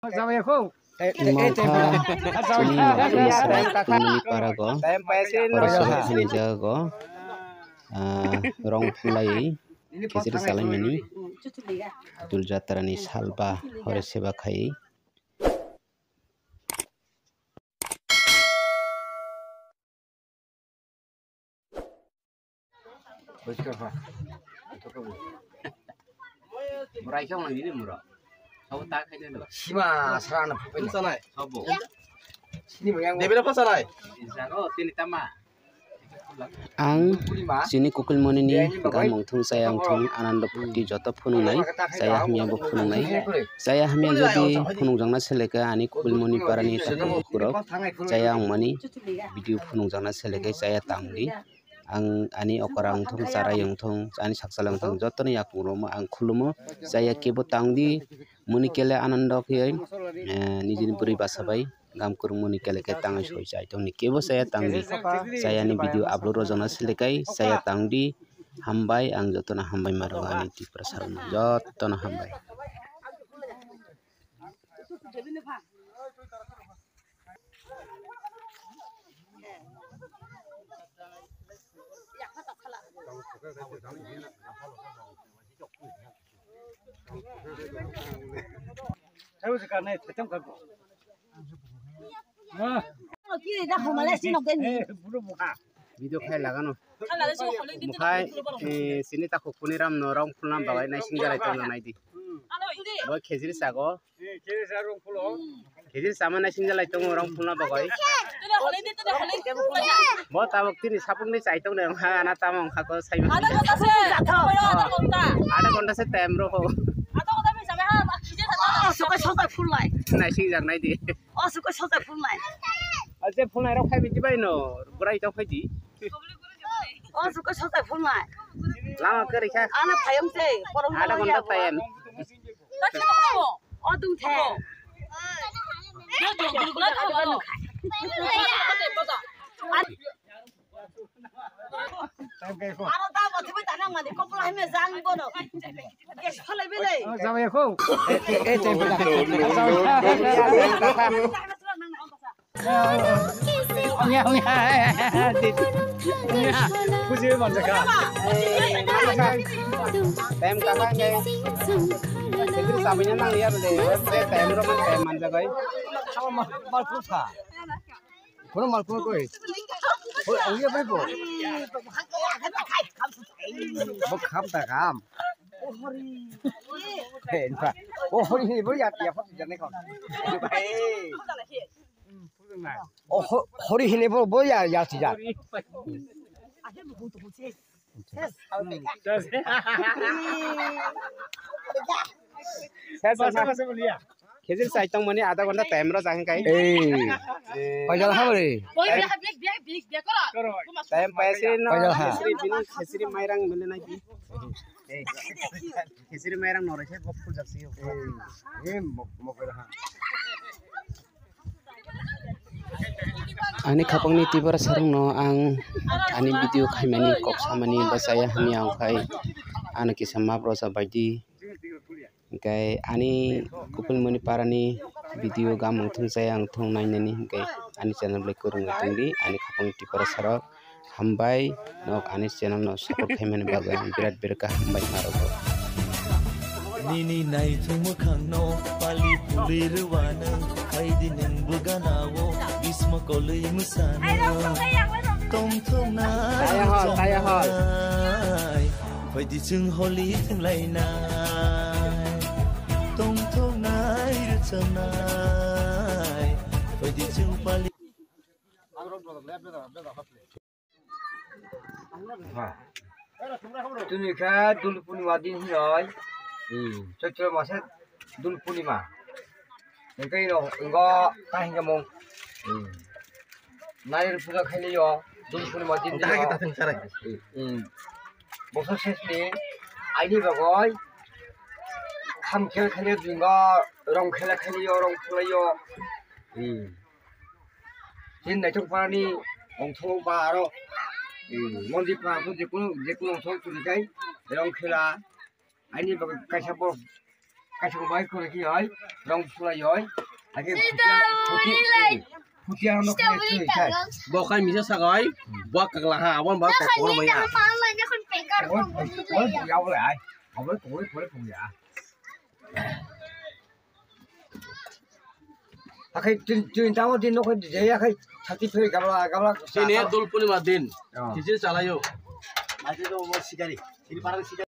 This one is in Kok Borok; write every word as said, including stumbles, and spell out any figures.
Mangkha chini Mangkha Musra Kumni Parago, oro se hai jaga go, ah, rong phulai, khichiri salai mani, Dul Jatra ni salba, hore seba khai. Mura ikhang nang ini mura. Sabo tak khai dulu. Sima sarana pupin sanai. Sabo. Sini mo yang. Debela pa sanai. Insano tini tama. Ang chini Kukulmoni ni gamung thung chaya wng thung Anando Phuti joto phunuknai, chaya hamya bo phunuknai. Chaya hamya jodi phunukjakna seleka ani Kukulmoni parani takhuk bukhurok chaya wngmani video phunukjakna seleka chaya tangdi. Ang ani okora wng thung, chara wng thung, ani sakchala wng thung, jotono yakung romo ang khulumo. Chaya kebo tangdi, muni kele Anando khe, eh, nijini bwrwi basa bai. Gam kwrwngmani kele khe tangwi soi chai tongni kebo chaya tangdi. Chayani video upload rwjakna selekai chaya tangdi. Hambai, ang jotono hambai ma rwgo ani Tiprasa rokno jotono hambai. Video khai lagano. Mukhai, eh, sini takhuk kuni ram no rong phulna bagwi naising jalai tongna naidi. Bo khejiri sago. Khejiri sama naising jalai tongo rong phulna bagwi. Bo tabuk tini sapung ni chai tong de wngkha, ana tamo wngkha ko sai. Ada ghonta se. Ada ghonta se time ro ho. Ada ghonta se time ha. Sukai sotai phulnai. Naising jak naidi. O sukai sotai phulnai. Aje phulnai rok khai bidi bai no. Bwrai tong khai di. O sukai sotai phulnai. Lama kwrwi kha. Ana phayam se. Ada ghonta time. O dum the. Aro da mati bai tanang mani kopla hai me jang bono. Gas phalai belai. Jawai kho. Eh, eh, eh, jawai. Onya, onya. Onya. Kuji manjaka. Time kapan, guys? Jadi samanya nang lihat deh. Time ro man time manjakai. Mal, mal, mal, mal, mal. Kono mal kono koi. Hoi, ang iya bai bo. Bo kham ta kham. Hei, na. O hori hini bo ya ya phot jane kon. Bai. O ho-, hori hini bo bo ya ya ti ya. Khejir sai tong mani adha ghonta time ro jang kai. Ei. Paijal ha bari. Time paise no. Paijal ha. Khejir bini khejir mairang mele nai di. Khejir mairang no re khe bok phul jak si. Ei. Em mok mok ha. Ani khapangni Tiprasa rokno ang ani video khaimani kok samani bachaya hamya wngkhai ano kisa map rwsa baidi. Hwnkhe ani Kukulmoni parani video gamung thung chaya ang thung nainani hwnkhe ani channel bai kwrwngwi tongdi ani khapangni Tiprasa rok. Hambai nok ani channel no support khaimani bagwi ang birat birat khe hambai ma rwgo. Nini naithok mwkhangno pali puli rwano, phaidi nwng bwganao bismo kolwi mwsano. Tongthoknai Taya hol, taya hol. Rwchapnai, phaidi chwng holi thwnglainai. Tongthoknai rwchapnai, phaidi chwng pali. Tini khe Dul Purnima din hinoi. Hmm. Chaitra mase Dul Purnima. Hingke ino, ingo ta hingke mung. Hmm. Narir puja khailio, Dul Purnima din dino. Hmm. Bosor sesni aini bagoi kham khel khailio, ingo rong khela khailio, rong khulaio. Hmm. Chini naithok parani ongthok ba aro, eh, mondir para jekunu, jekunu ongthok turikai rong khela. Aini bagwi kaisa borok Kaisa bai kore ki oi, rong sulai oi. Ake putia, putia, putia no kore ki oi kai. Bo khai misa sagai, bo kagla ha, abon bo kok maya. Oi, oi, oi, ya bo lai. Abo kore kore kore ya. Akai tin tin tawo din no koi de ya kai thati phiri gabla gabla. Tini dol purnima din. Oh. Kichir chalayo. Maje do bo sikari. Tini parang sikari.